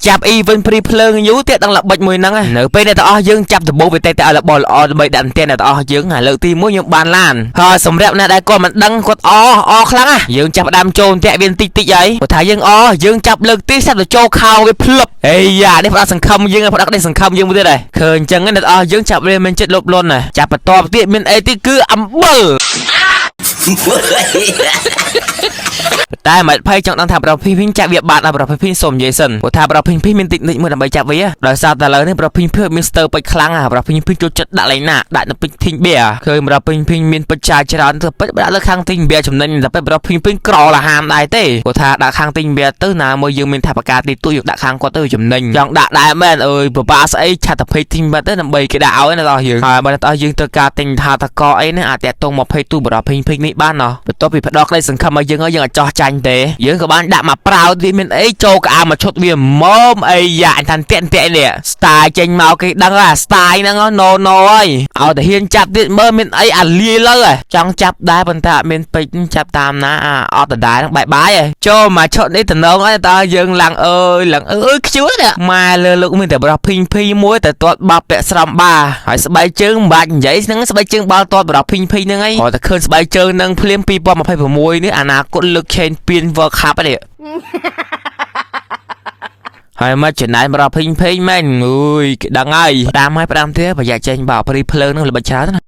ចាប់ event ព្រីភ្លើងយូរទៀតដឹងល្បិចមួយហ្នឹងនៅពេលអ្នកទាំងអស់យើងចាប់ដំបូងវាតែតែឲ្យរបស់ល្អដើម្បីដាក់អន្ទាក់អ្នកទាំងអស់យើងហើយលើកទី1ខ្ញុំបានឡានហើយសម្រាប់អ្នកដែលគាត់មិនដឹងគាត់អអខ្លាំងណាយើងចាប់ផ្ដើមចូលអន្ទាក់វាបន្តិចតិចហើយព្រោះថាយើងអយើងចាប់លើកទីសាប់ទៅចូលខោវាភ្លឹបអេយ៉ានេះផ្ដល់សង្ឃឹមយើងផ្ដល់ក្តីសង្ឃឹមយើងមួយទៀតហើយឃើញអញ្ចឹងអ្នកទាំងអស់យើងចាប់វាមិនចិត្តលុបលន់ណាចាប់បន្តទៀតមានអីទៀតគឺអំបិល តែមិនភ័យចង់ដឹងថាប្រភេទភីងចាប់វាបាត់ដល់ប្រភេទភីងសូមនិយាយសិនព្រោះថាប្រភេទភីងមានតិចនិចមួយដើម្បីចាប់វាដោយសារតែឥឡូវនេះប្រភេទភីងមានស្ទើពេជ្រខ្លាំងហ่ะប្រភេទភីងចូលចិត្តដាក់លេងណាដាក់នៅពេជ្រធីងបៀឃើញប្រភេទភីងមានពេជ្រចាច្រើនទៅពេជ្រដាក់លើខាងធីងបៀចំណេញតែពេជ្រប្រភេទភីងក្រលហាមដែរទេព្រោះថាដាក់ខាងធីងបៀទៅណាមួយយើងមានថវិកាទីទួយើងដាក់ខាងគាត់ទៅចំណេញចង់ដាក់ដែរមែនអើយពិបាកស្អីឆាត់តែពេជ្រធីងបៀទៅដើម្បីគេដាក់ឲ្យណាដល់យើងហើយបើដល់យើងត្រូវការទិញថាតកអីនេះអាចតាក់ទង20ទូប្រភេទភីងនេះបានណោះបន្ទាប់ពីផ្ដល់ក្តីសង្ឃឹមឲ្យយើងហើយយើងអាចចោះចាញ់ទេយើងក៏បានដាក់មកប្រាវទៀតមានអីចូលក្អាមមកឈុតវាមុំអីយ៉ាអញថាតាក់តាក់នេះ style ចេញមកគេដឹងអា style ហ្នឹង no no ហើយឲ្យតែហ៊ានចាប់ទៀតមើលមានអីអាលាយលើហ៎ចង់ចាប់ដែរប៉ុន្តែអត់មានពេជ្រចាប់តាមណាអាអត់ដដែលហ្នឹងបាយបាយហ៎ចូលមកឈុតនេះតំណងហើយតើយើងឡើងអើយឡើងអើយខ្ជួនេះម៉ែលើលោកមានតែបរោះភីងភីមួយតែទាត់បាប់ពាក់ស្រំបាហើយស្បែកជើងមិនបាច់និយាយហ្នឹងស្បែកជើងបាល់ទាត់បរោះភីងភីហ្នឹងឯងគាត់តែឃើញស្បែកជើងហ្នឹងភ្លាម2026នេះអនាគតលើកឆេនពៀន World Cup នេះហើយមកចំណែនបរោះភីងភីមែនអើយគេដឹងហើយផ្ដាំហើយផ្ដាំទៀតប្រយ័ត្នចេញបោព្រីភ្លើងហ្នឹងល្បិចច្រើនណា។